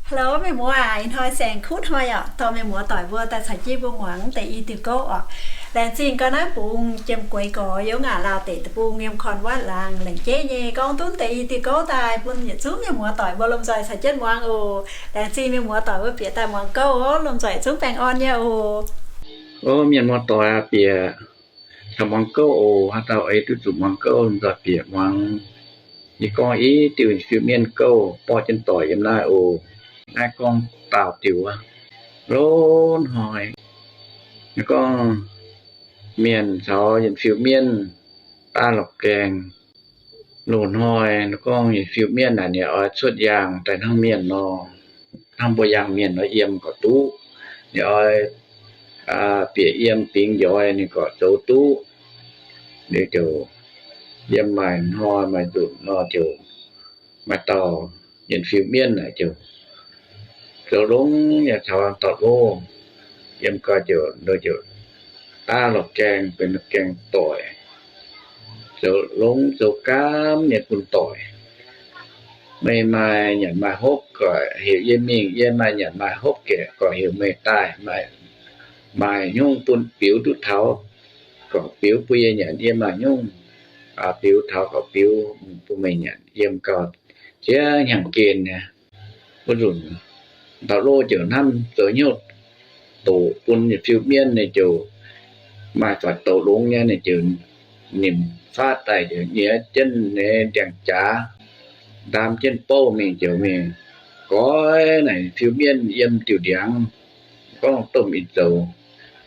Hello mienh muoz aac, ih hnoi saeng kuv hnoi oc, dorh mienh muoz doic mbuo daaih caux jienv mbuo muangx deix i diuh gouv oc. Laengz zingh gau naaiv bungx jiem gueix gorx yiem wuov ngaanc lauh deic-bung yiem korn-waatv laangz lengc jeiv nyei gorngv duqv deix i diuh gouv daaih bun yietc zungv mienh muoz doic mbuo lomh nzoih caux jienv muangx oc. Laengz zingh mienh muoz doic mbuo bieqc daaih muangx gouv oc, lomh nzoih yietc zungv baengh orn nyei oc. O mienh muoz doic aac, bieqc taux muangx gouv oc. Haaix dauh ei duqv zuqc muangx gouv nzoih bieqc muangx. Yie gorngv i diuh fiu-mienh gouv borqv jienv doic yiem naaiv oc. Naaiv gorngv daauh diuh wuov, loz-hnoi gorngv mienh caux yietc fiu-mienh daav lorz gaeng. Loz-hnoi gorngv yietc fiu-mienh naaic ninh oix cuotv yaangh daaih hnangv mienh nor, hnangv mbuo yaangh mienh nor yiem gorqv duqv. Ninh oix bieqc yiem bingx njoix ninh gorqv zoux duqv. Liuz ziouc yiem maaih hnoi maaih nzunc nor ziouc maaih dauh yietc fiu-mienh naaic ziouc zoux longx nyei caux dauh loz yiem gau ziouc, ziouc daav lorz gaeng benx gaeng doic. Zoux longx zoux gaamv nyei bun doic. Meih maaih nyanc maaih hopv gorqv heuc yie mingh, yie maaih nyanc maaih hopv gaeqv gorqv heuc meih daaih. Maaih nyungc bun biux duqv taux gorqv biux bun yie nyanc, yie maaih nyungc biux taux gorqv biux bun meih nyanc. Yiem gau ziex hnyangx gen nyei. Wuov nzunc dauh loz ziouc hnamv zoux hnyouv doqc bun yietc fiu-mienh, ninh ziouc maaih faatv doqc longx nyei, ninh ziouc nimc faatv daaih ziouc nyiex jienv nyei ndiangx-jaax, ndaam jienv bouv mingh ziouc mingh goix naaic fiu-mienh yiem diuh ndiangx, gorngv domh ih zoux.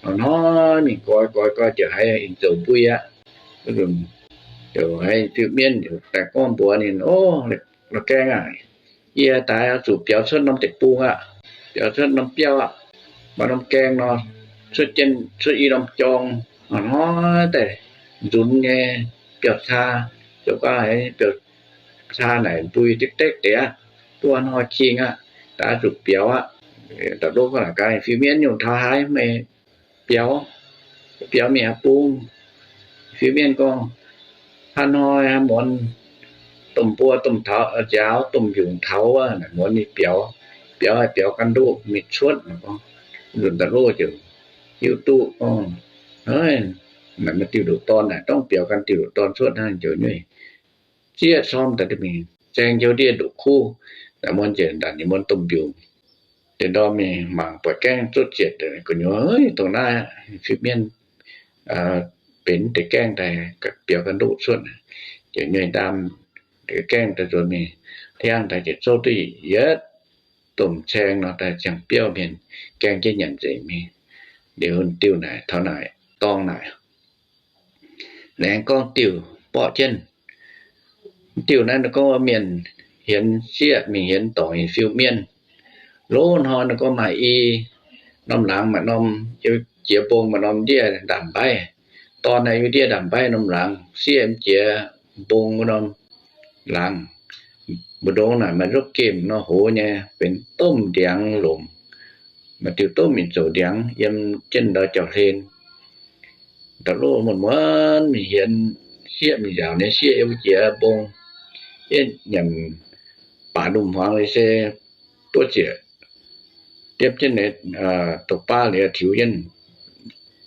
Hnoi-hnoi mingh goix goix goix ziouc haiz ih zoux mbui aqv. Ziouc haiz fiu-mienh ziouc daaih gorngv mbuox ninh, O, la'gaeng aac, yie daaih oix zuqc biaux cuotv norm deic-bung aqv, biaux cuotv norm biauv aqv. Maaih norm gaeng nor, cuotv jienv cuotv i norm jorng, hnoi-hnoi daaih nzunx nyei biauv-caa, zoux gau haiz biauv-caa naaic mbui dekv-dekv deix aqv, duqv hnoi-hnoi cing aqv, daaih oix zuqc biaux aqv. Dauh loz gorngv, La'gaeng, fiu-mienh nyungc taux haaix meih biaux, biaux mingh haaix bung? Fiu-mienh gorngv, Haaix hnoi haaix muonz domh mbuo domh taux nziaaux domh mbiungc taux wuov, muonz ninh biaux, biaux haih biaux ganh ndoqv mingh cuotv. Nzunc dauh loz ziouc hiuv duqv gorngv, Hnoi, naaic maaih diuh ndoqc dorn naaic, dongh biaux ganh diuh ndoqc dorn cuotv hnangv, ziouc nyuoih zieqv sorm daaih mingh zaeng njoux ndiev ndoqc kuv, naaic muonz ziouc ndanc ninh muonz domh mbiungc. Deix ndorm mingh mangc buatc gaengh zuotv zietc gu'nyuoz, Dongh naaiv fiu-mienh benx deix gaengh daaih biaux ganh ndoqv cuotv. Ziouc nyuoih ndaam deix gaengh daaih nzuonx mingh, hliangv daaih ziouc zouv duqv yietc domh caeng nor daaih ziangh biauv mienh, gaengh jienv nyanc nzengc mingh. Liuz diuh naaic taux naaic dorngh naaic, laengz gorngv diuh borqv jienv. Diuh naaiv ninh gorngv mienh hienx sieqv mingh hienx dorngc fiu-mienh. Loz-hnoi ninh gorngv maaih i norm laangz maaih norm, jiex mbong maaih norm ndiev ndaamv-mbaiv. Dorn naaiv yiem ndiev ndaamv-mbaiv norm laangz, sieqv jiex mbong wuov norm laangz. Mbu'ndongx naaic maaih nzopv gemh nor hoz nyei, benx domh ndiangx longc. Maaih diuh domh mingh zoux ndiangx yiem jienv ndau jauv-hlen. Dauh loz muonz-muonz mingh hienx sieqv, mingh nziaauc nyei sieqv yiem wuov jiex mbong, yietv nyanc baac ndumh hmuangx liuz se buov ziec diepv jienv nyei, douz baav liuz tiux jienv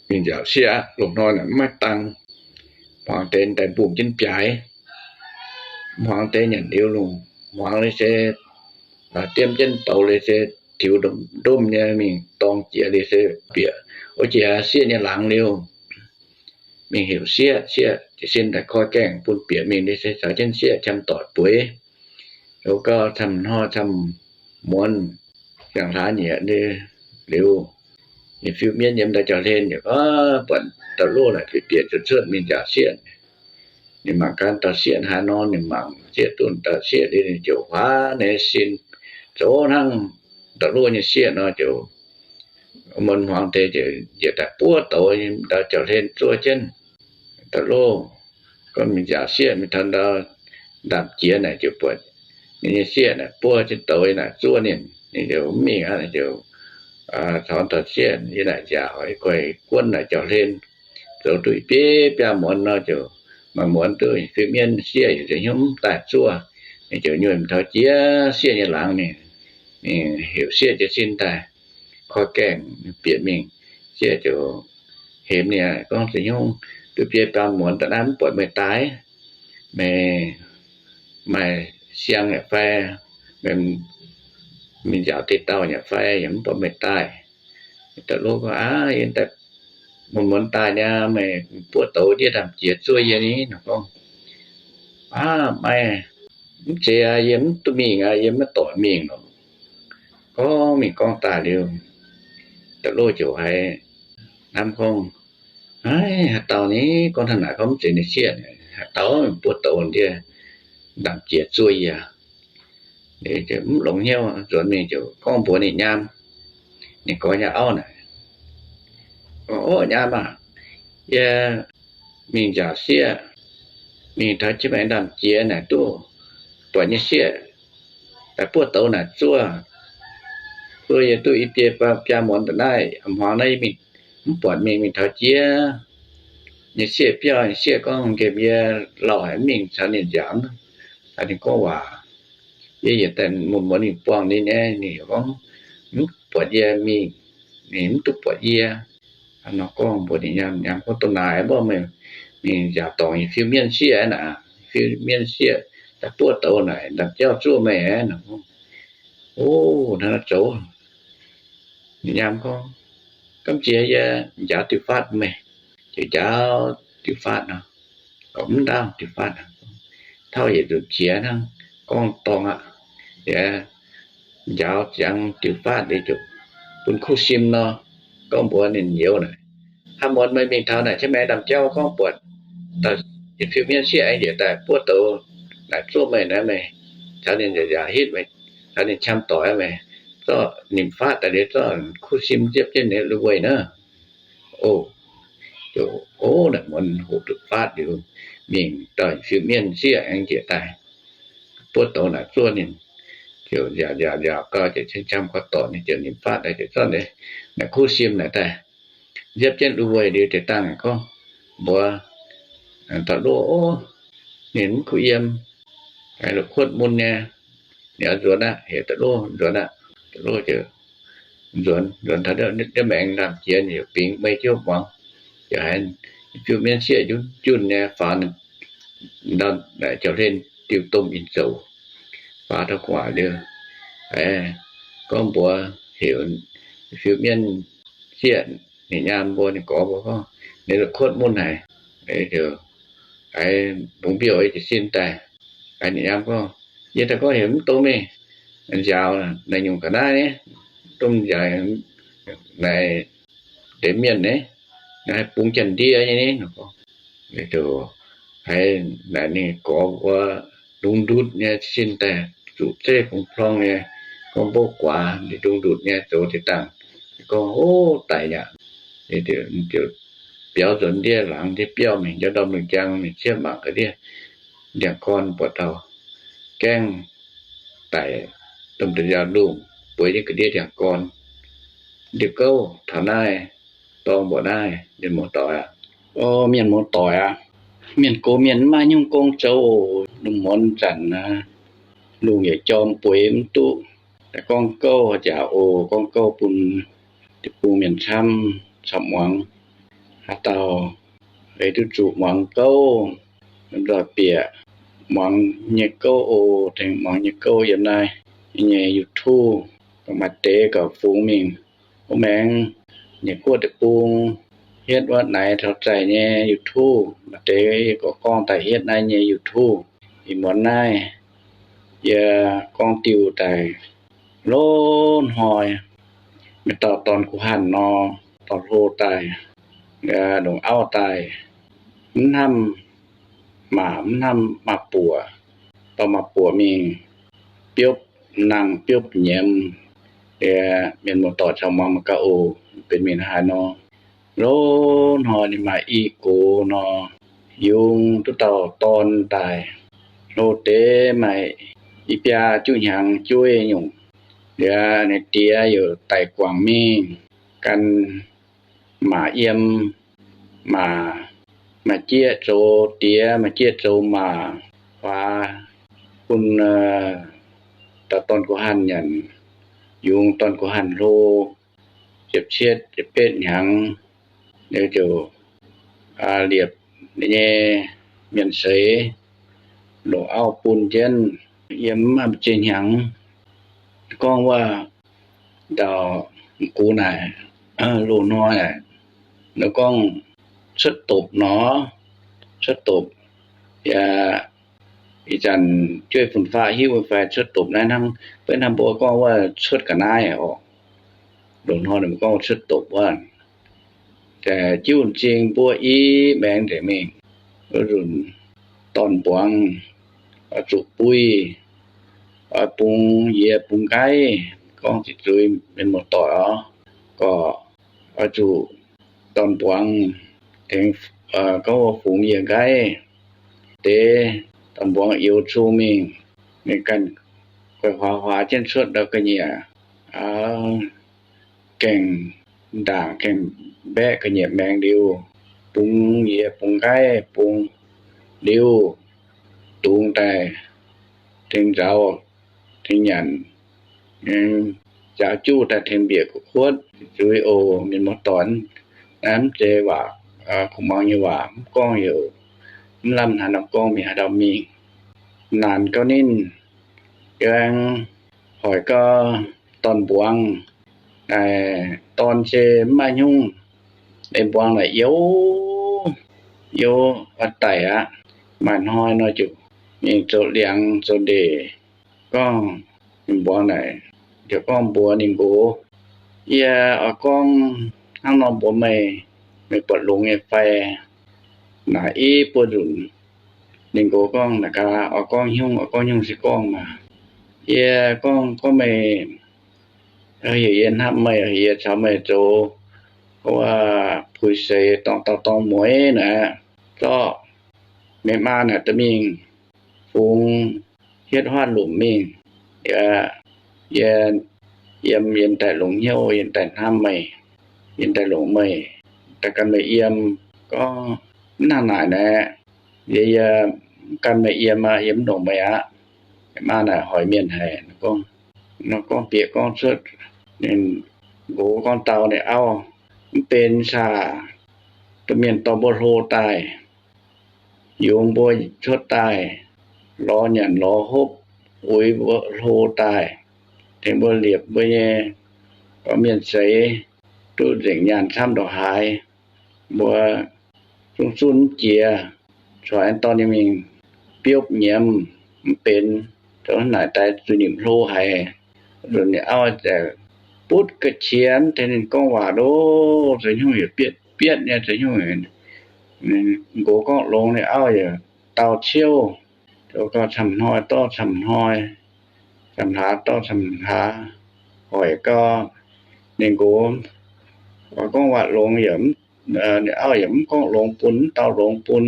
mingh nziaauc sieqv aqv. Loz-hnoi naaic mv maaih dangh, hmuangx deix daaih mbungh jienv biaaix. Hmuangx deix nyanc liuz lungh hmuangx liuz se diemv jienv douz liuz se tiux ndomh nyei mingh dorng jiex liuz se bieqc wuov jiex sieqv nyei laangz liuz, mingh heuc sieqv. Sieqv jiez sin daaih koi gaengh bun bieqc mingh liuz se caux jienv sieqv camv doic bueix. Zoux gau camv hnoi camv muonz, ziangh hlaax nyieqc liuz, ninh fiu-mienh yiem ndau jauv-hlen yaac buatc dauh loz naaic bieqc bieqc cuotv cuotv mingh nziaauc sieqv. Ninh mangc gaax dauh sieqv haaix nor, ninh mangc sieqv duqv dauh sieqv liuz ninh ziouc huaav ninh sin zoux hnangv dauh loz nyei sieqv nor ziouc muonz hmuangx deix ziouc njiec daaih buov douz ndau jauv-hlen zuov jienv. Dauh loz gorngv mingh nziaauc sieqv mingh taux ndau ndaamv-jiex naaic ziouc buatc ninh nyei sieqv naaic buov jienv douz naaic zuov ninh. Ninh ziouc mv mingh aqv, ziouc caux dauh sieqv yiem naaic nziaauc, guaix guonv naaic jauv-hlen. Zoux duqv biei biaa muonz nor ziouc maaih muonz duqv fiu-mienh sieqv yaac ziouc hnyouv mv daaih zuov. Ninh ziouc nyuonh taux jiex sieqv nyei laangz mingh. heuc sieqv jiez sin daaih, koi gaengh bieqc mingh. Sieqv ziouc hemx ninh gorngv, Za'nyungc duqv biei baamh muonz daaih naaiv mv buatc meih daaih. Meih maaih siang yaac fai, meih mingh nziaauc deix dauh yaac fai, yaac mv buatc meih daaih. Dauh lov gorngv, Aav, yie daaih muonz-muonz daaih niaa, meih buov douz ndiev ndaamv-jiex zuov yie ni. Ninh gorngv, Aav, maiv, mv zeiz aqv, yie mv duqv mingh aqv, yie maiv doic mingh lorqc. Gorngv mingh gorngv daaih liuz, dauh lov ziouc haiz hnamv gorngv, Aav, haaix dauh ni gorngv hnangv naaic gorngv mv zeiz ninh sieqv, haaix dauh buov douz ndiev ndaamv-jiex zuov yie? Mv longx hnyouv, nzuonx mingh ziouc gorngv mbuox ninh nyaam, ninh gorx nyei auv naaic, Ov, nyaam aah, yie mingh nziaauc sieqv, mingh taux jienv maengx ndaamv-jiex naaic duqv buatc nyei sieqv daaih buov douz naaic zuov, zuov yie duqv i biei biaa muonz daaih naaiv, hmuangx naaiv mingh mv buatc mingh, mingh taux jiex nyei sieqv biauv. Nyei sieqv gorngv nqemh yie lauh haic, mv mingh caux ninh nziaauc, caux ninh gorngv waac. Yie yietc daaih muonz-muonz mingh buangh ninh nyei, ninh gorngv mv buatc yie mingh, ninh mv duqv buatc yie. Hnangv nor gorngv mbuox ninh nyaam, nyaam gorngv, Dongh naaic mbuo mingh nziaauc dorngc yietc fiuv mienv sieqv naaic, fiuv mienv sieqv daaih buov douz naaic, ndaamv-jauv zuov meih aqv. Ov, hnangv naaiv zoux. Ninh nyaam gorngv, Gamh nziex yie njaaux diuh faatv meih. Ziouc njaaux diuh faatv nor, gorngv mv ndaauv diuh faatv, tauv yietc nzunc qiex hnangv, gorngv dorngh aqv. Yaac njaaux ziangx diuh faatv liuz ziouc bun kuv sim nor, gorngv mbuox ninh youz naaic, Hnangv muonz meih mingh taux naaic jienv maengx ndaamv-jauv gorngv buatc yietc fiuv mienv sieqv aengx njiec daaih buov douz naaic zuov meih naaiv, meih caux ninh nziaauc hitv, meih caux ninh qam doic, meih zorqv nimc faatv daaih liuz zorqv kuv sim ziepv jienv ninh lui-weih naaiv. O, ziouc, o, naaic muonz hoqc duqv faatv liuz, mingh dauh fiuv mienv sieqv aengx njiec daaih buov douz naaic zuov ninh. Ziouc nziaauc nziaauc nziaauc gau, ziouc qam gau dorc, ninh ziouc nimc faatv daaih, ziouc zorqv naaic kuv sim naaic daaih ziepv jienv lui-weih liuz, deix dangh gorngv mbuox dauh lov, O, ninh mv kuh yiem, la'kuotv mun nyei, ninh oix nzuonx aqv. Heuc dauh lov nzuonx aqv. Dauh lov ziouc nzuonx, nzuonx taux ndiev maengx ndaamv-jiex, ninh ziouc bingx mei jiouv muangx, ziouc haiz fiuv mienv sieqv junh junh nyei faaux jauv-hlen diuh domh in zoux. Faaux taux gu'nguaaic liuz, haiz gorngv mbuox heuc fiuv mienv sieqv, ninh nyaam mbuo, ninh gorx mbuo gorngv, Ninh la'kuotv mun haic. Haiz mbungx mbiouh jiez sin daaih. Haiz ninh nyaam gorngv, Yie daaih gorngv heuc mv dongz mingh nziaaux naaic nyungc ga'naaiv ni, dongh nziaaux naaic deix mienh ni, naaiv bungx janx-ndie nyei ni. Haiz naaic ninh gorx mbuo lungh ndutc nyei sin daaih, zuqc zeiv fungx plong nyei, gorngv mbouv guaax, ndongh ndutc nyei zoux deix dangh, gorngv, O, daic aqv. Ziouc biaux nzuonx ndiev laangz ndiev biauv mingh, njormh ndorm lungh njang mingh ciepv mangc ga'ndiev ndiangx-gorn buatc taux gaengh daic, domh deix nziaaux lungh bueix jienv ga'ndiev ndiangx-gorn. Ndiev gouv taux naaiv dorngx mbuoqc naaiv, mienh muoz-doic aqv. O, mienh muoz-doic aqv, mienh gox mienh mv maaih nyungc gong zoux oc. Lungh muonz zanc aqv, lungh yietc jorm bueix mv duqv. Daaih gorngv gouv jaax oc, gorngv gouv bun deic-bung mienh camv caux muangx. Haaix dauh ei duqv zuqc muangx gouv, nzoih bieqc muangx nyei gouv oc. Tengx muangx nyei gouv yiem naaiv nyei YouTube. Maaih deix gauh fungx mingh wuov maengx nyei guoqv deic-bung hietv wuov naaiv taux zaih nyei YouTube. Maaih deix gorngv gorngv daaih hietv naaiv nyei YouTube. Ih muonz naaiv yie gorngv diuh daaih, loz-hnoi maaih dauh dorn guh hanh nor, dorh hlo daaih, longc auv daaih, mv hnamv maac mv hnamv maaz-buoc, dorh maaz-buoc mingh biopv nangh biopv nyiemz. Liuz mienh muoz-doic caux muangx mangc gaax oc, benx mingh haaix nor. Loz-hnoi ninh maaih i gox nor, yungz duqv dauh dorn daaih, hlo deix maaih i biaa juqv hnyangx jueiv nyungc. Liuz ninh diex yaac daic guangc mingh, gan maac yiem, maac, maac jieqv zoux diex, maac jieqv zoux maac, huaax bun dauh dorn guh hanh nyanc. yungz dorn-guh hanh hlo ziepc cietv ziepc betv hnyangx, ninh ziouc liepc ninh nyei mienh seix longc auv bun jienv yiem mv maaih ziex hnyangx. Gorngv wuov ndau-gux naaic, loz-hnoi naaic, ninh gorngv cuotv dopc nor, cuotv dopc. Yaac ih zanc jueiv fun-faqv hiuv fai cuotv dopc naaiv hnangv, beiv hnangv mbuo gorngv wuov cuotv ga'naaiv oc. Loz-hnoi ninh mbuo gorngv cuotv dopc wuov. Jiuv zingh mbuo i maengx nzengc mingh, wuov nzunc dorn-mbuangz oix zuqc buih, oix bungx yie bungx nqaiv. Gorngv ziqc zuiz mienh muoz-doic oc, gorx, oix zuqc dorn-mbuangz tengx gorngv wuov fungx yie nqaiv. Deix dorn-mbuangz youx cung mingh, ninh ganh guaix huaax huaax jienv cuotv ndau ga'nyiec, gaengh ndaangc gaengh mbaeqv ga'nyiec maengx liuz, bungx yie bungx nqaiv bungx liuz, dungx daaih tengx nzaaux tengx nyanc, nzaaux juv daaih tengx mbiec gu'kuotv. Zuiz oc, mienh muoz-doic. Naaiv mv zeiz waac, kuh muangx nyei waac, mv gorngv heuc mv lamh haaix nor gorngv mingh haaix ndau mingh. Naanc gauh ninh, yie aengx hoic gau dorn-mbuangz naaic, dorn se mv maaih hnyungv, ninh mbuangz naaic youz, youz oix daic aqv. Maaih hnoi nor ziouc mingh zoux liangx zoux ndeic. Gorngv ninh mbuangz naaic, ziouc gorngv mbuox ninh nqox, yie oix gorngv hnangv nor mbuox meih, meih buatc longx nyei fai? Naaic i buo nzunc, ninh nqox gorngv, naaic gaax, oix gorngv hnyungv, oix gorngv hnyungv se gorngv maah. Yie gorngv, gorngv meih, heuc yie hnamv meih, heuc yie caux meih zoux wuov puix seix dorngx dauh dorngx mueiz naaic, zorqv meih maa naaic dorh mingh fungx hietv huaav lomc mingh. Yie, yie yiem yie daaih longc hnyouv, yie daaih hnamv meih, yie daaih longc meih, daaih gan meih yiem. Gorngv, mv hnangv naaic naaic, yie, yie mv gan meih yiem aqv, yie mv longc meih aqv. Maa naaic hoic mienh haic. Nor gorngv bieqc gorngv cuotv, ninh nqox gorngv dau ninh auv, mv benx saah, domh mienh dorh mbuo hlo daaih, yungz mbuo cuotv daaih, lorz nyanc lorz hopv, uix mbuo hlo daaih, tengx mbuo liepc mbuo nyei gorqv-mienh seix, duqv nzengc nyaanh camv ndongc haaix. Mbuo zungv zunv mv jiex, corc aengx dorh ninh mingh biopv nyiemz, mv benx, zoux hnangv naaic daaih zuqc nimc hlo haic. Nzunc ninh auv butv ga'qiex tengx ninh gorngv waac loh, zoux hnyouv yaac bietv bietv nyei, zoux hnyouv, nqox gorngv longx, ninh auv yaac dau ciouv. Zoux gau camv hnoi dorh camv hnoi, camv hlaax dorh camv hlaax, hoic gau ninh nqox gorngv waac longx yaac, ninh auv yaac mv gorngv longx bun, mv dau longx bun.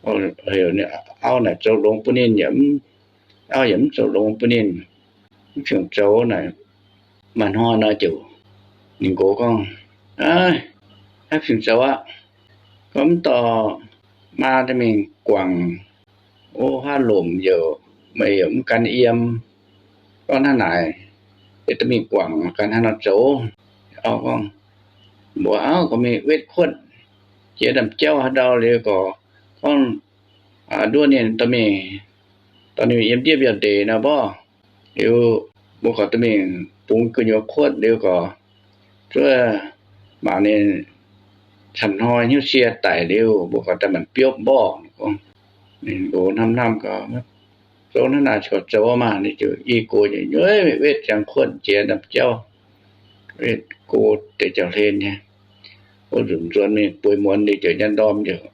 Heuc ninh auv naaic zoux longx bun ninh yaac, auv yaac mv zoux longx bun ninh. Mv fingx zoux naaic, maaih hnoi nor ziouc ninh nqox gorngv, Aav, fingx zoux aqv. Gorngv mv dorh maa daaih mingh guangc wuov huaav lomc yaac, meih yaac mv gan yiem. Gorngv hnangv naaic, daaih mingh guangc gan hnangv nor zoux. Auv gorngv, mbuox auv gorngv mingh wetv kuotv jiex ndaamv-jauv haaix ndau liuz gorqv, gorngv nduov ninh dorh mingh, dorh ninh mingh yiem ndiev mbiauh ndeic nor mborqv. Liuz mbuo gorqv dorh mingh bungx gu'nyuoz kuotv liuz gorqv, zuov mangc ninh camv hnoi hnyouv sie daic liuz, mbuo gorqv daaih maanc biopv mborqv. Ninh nqox hnamv hnamv gorqv, zoux hnangv naaic gorqv zoux maah. Ninh ziouc i gox nyueiv wetv ziangx kuotv jiex ndaamv-jauv, wetv go deix jauv-hlen nyei. Wuov nzunc nzuonx mingh bueix muonz liuz ziouc nyei ndorm ziouc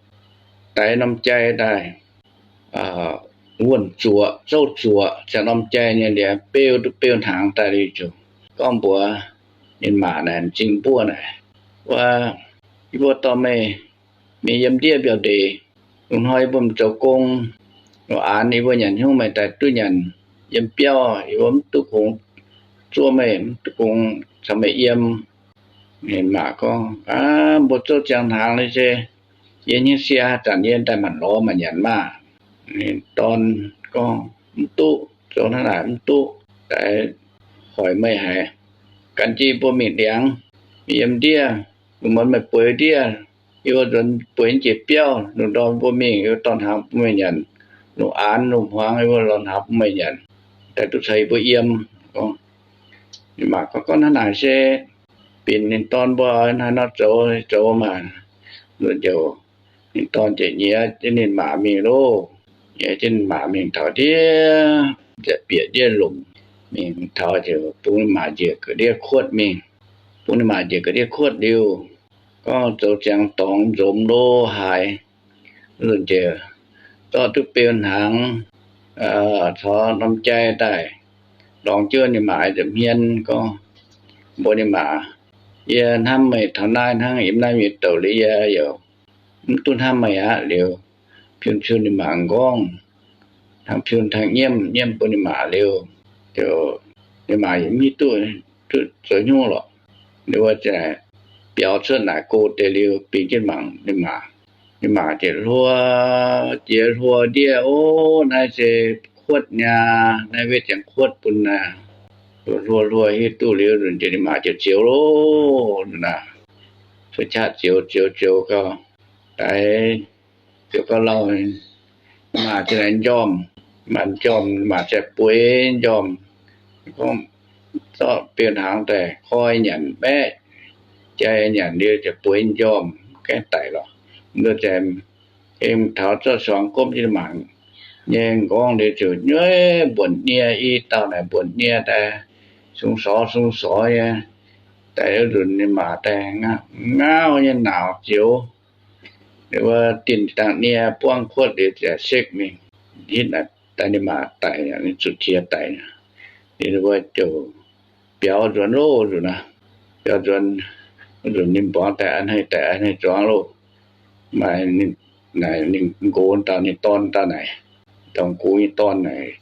daix norm jai daaih, wuonh zuoqc, zouv zuoqc, ziangh norm jai nyei liuz beu duqv beu hnaangx daaih liuz ziouc gorngv mbuox ninh maa naaic, m'zing mbuov naaic, wuov, yie mbuo dorh meih mingh yiem ndiev mbiauh ndeic. Lungh hnoi yie mbuo m'zoux gong, lungh aanx yie mbuo nyanc hnyouv meih daaih duqv nyanc. Yiem biauv yie mbuo mv duqv kungx zuov meih, mv duqv kungx caux meih yiem. Ninh maa gorngv, Aav, mbuo zouv ziangh hnaangx liuz se yie hnyouv sie haaix zanc yie daaih maanc lorz maanc nyanc maah. Ninh dorn gorngv, Mv duqv, zoux hnangv naaic mv duqv. Daaih hoic meih haic. Gan jienv mbuo mingh ndiangx, yiem ndiev, lungh muonz meih bueix ndiev, yie mbuo nzuonx bueix jiex biauv, lungh ndorm mbuo mingh, yie mbuo dorn hnaangx bun meih nyanc, lungh aanx lungh hmuangx yie mbuo dorn hnaangx bun meih nyanc, daaih duqv caux yie mbuo yiem. Ninh maa gorngv, Gorngv hnangv naaic se binc ninh dorn mbuo haaix nor zoux, zoux maah. Nzunc ziouc ninh dorn ziouc nyiex jienv ninh maa mingh loh. Nyiex jienv ninh maa mingh taux ndiev, ziouc bieqc ndiev lomc mingh taux ziouc bungx ninh maa njiec ga'ndiev kuotv mingh. Bungx ninh maa njiec ga'ndiev kuotv liuz, gorngv zoux ziangx dorngx nzomz lo haaix. Nzunc ziouc zorqv duqv beu hnaangx caux norm jai daaih, lorngx jienv ninh maa nza'hmien gorngv, mbuox ninh maa, Yie hnamv meih taux naaiv hnangv, yiem naaiv mienh douc liuz yie yaac mv duqv hnamv meih aqv. Liuz piun-piun ninh maa m'nqorngv, hnangv piun hnangv nyiemv, nyiemv bun ninh maa liuz, ziouc ninh maa yaac mv hiuv duqv, duqv zoux hnyouv lorqc. Liuz wuov ziouc biaux cuotv naaic go deix liuz bingx jienv mangc ninh maa. Ninh maa ziouc hluo jiex hluo ndiev, Ov, naaiv se kuotv niaa, naaiv wetv ziangx kuotv bun naaiv. Hluo hluo hiuv duqv liuz nzunc ziouc ninh maa ziouc zioux loh nzunc naaic. Cuotv qaqv zioux zioux zioux gau, daix zioux gau lauh, maa ziouc naaic njormh, maa njormh, maa ziouc bueix njormh, gorngv zorqv beu hnaangx daaih koi nyanc maeqv, jai nyanc liuz ziouc bueix njormh gaengh daic lorqc. Mv zeiz, aengx taux zorqv suangx gomv jienv mangc nyei m'nqorngv liuz ziouc nyueiv mbuonc nie, i dauh naaic mbuonc nie daaih, sung sorx sung sorx nyei. Daaih wuov nzunc ninh maa daaih ngauv nyei nauz zioux, ninh wuov dinh dangh nie buangv kuotv liuz ziouc sekv mingh, hitv naaic daaih ninh maa daic, ninh zuqc qiex daic. Ninh wuov ziouc biaux nzuonx loh nzunc naaic. Biaux nzuonx, nzunc ninh mbuangz daaih a'hneiv daic a'hneiv zuangx loh. Maaih naaic ninh nqox dauh, ninh dorn dauh naaic, dorn nqox nyei dorn naaic,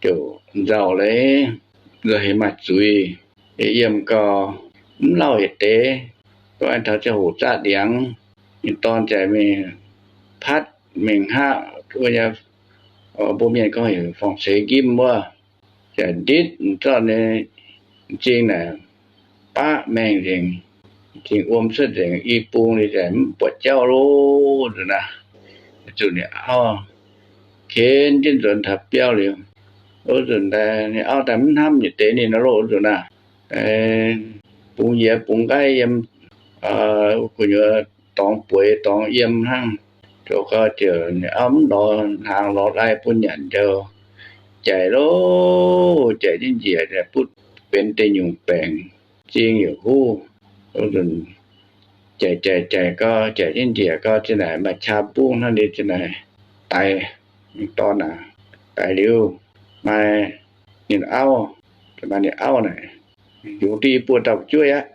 ziouc nzauh leiz, nzauh heix maaih zuiz, yiem gau, mv lauh yietc deix. Gorngv aengx taux ziangh hoc zaqv ndiangx, ninh dorn ziouc mingh patv mingh haqv wuov nyei, mbuo mienh gorngv heuc forng-ceix njimv wuov, ziouc nditv zorqv nyei m'zing naaic baqv maengh nzengc, m'zing wuom cuotv nzengc i bung, ninh ziouc mv buatc jauv loh nzunc naaic. Zuqc ninh auv ken jienv nzuonx taux biauv liuz, wuov nzunc ninh auv daaih mv hnamv yietc deix ninh nor loh nzunc naaic. Bungx yiez bungx nqaiv yiem gu'nyuoz dorngx bueix dorngx yiem hnangv. Zoux gau ziouc ninh auv mv lorz hnaangx lorz lai bun nyanc njoux, jaic loh, jaic jienv njiec butv benx deic nyungc baengc, m'zing yaac huv. Wuov nzunc jaic jaic jaic gau, jaic jienv njiec gau, zinh naaic maaih qaqv mbungv hnangv, ninh zinh naaic daix, ninh dorn aac, daix liuz maaih ninh auv, maaih ninh auv naaic, yungz duqv i buo dauh fu'jueiv aqv.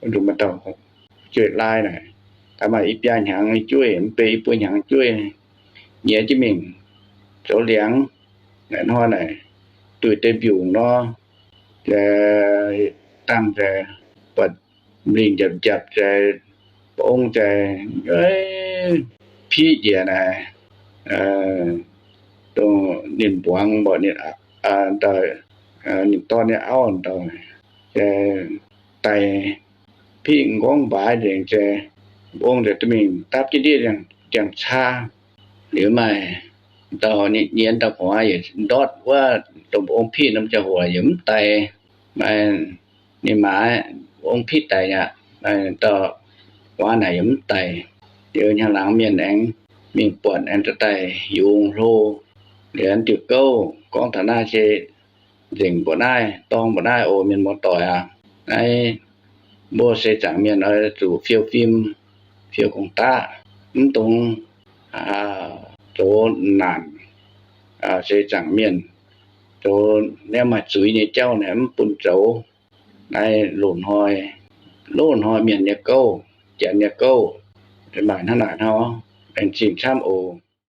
Wuov nzunc maaih dauh fu'jueiv lai naaic, daaih maaih i biaa hnyangx nyei jueiv, mv bei i buo hnyangx jueiv, nyiex jienv mingh zoux liangx. Naaic hnoi naaic duih deix mbiungc nor, dangh za'gengh buatc mlingh njapc njapc za'gengh, mba'ong za'gengh piqv njiec naaic, dongh ninh mbuangz mborqv ninh, ninh dorn nyei auv daaih, daaih piqv m'nqorngv mbaaix nzengc za'gengh, mba'ong za'gengh duqv mingh dapv jienv ndiev ndiangx-caa. Liuz maaih dauh nyiex dauh gu'nguaaz yietc ndortv wuov dongh mba'ong piqv norm ziangh hoc yaac mv daic. Maaih ninh maa, mba'ong piqv daic aqv, maaih dauh gu'nguaaz naaic yaac mv daic. Liuz hnyangx-laangz mienh aengx mingh buatc aengx daaih yungz hlo. Liuz diuh gouv gorngv taux naaiv se nzengc mbuoqc naaiv, dorng mbuoqc naaiv oc, mienh muoz-doic aac. Naaiv mbuo seix zaangc mienh oix zuqc fiou fim, fiou gong-daqv, mv dungx zoux naanc seix zaangc mienh, zoux naaiv maaih zuiz nyei jauv naaic mv bun zoux. Naaiv loz-hnoi, loz-hnoi mienh nyei gouv, janx nyei gouv, maaih hnangv naaic hnangv, laengz zingh camv oc.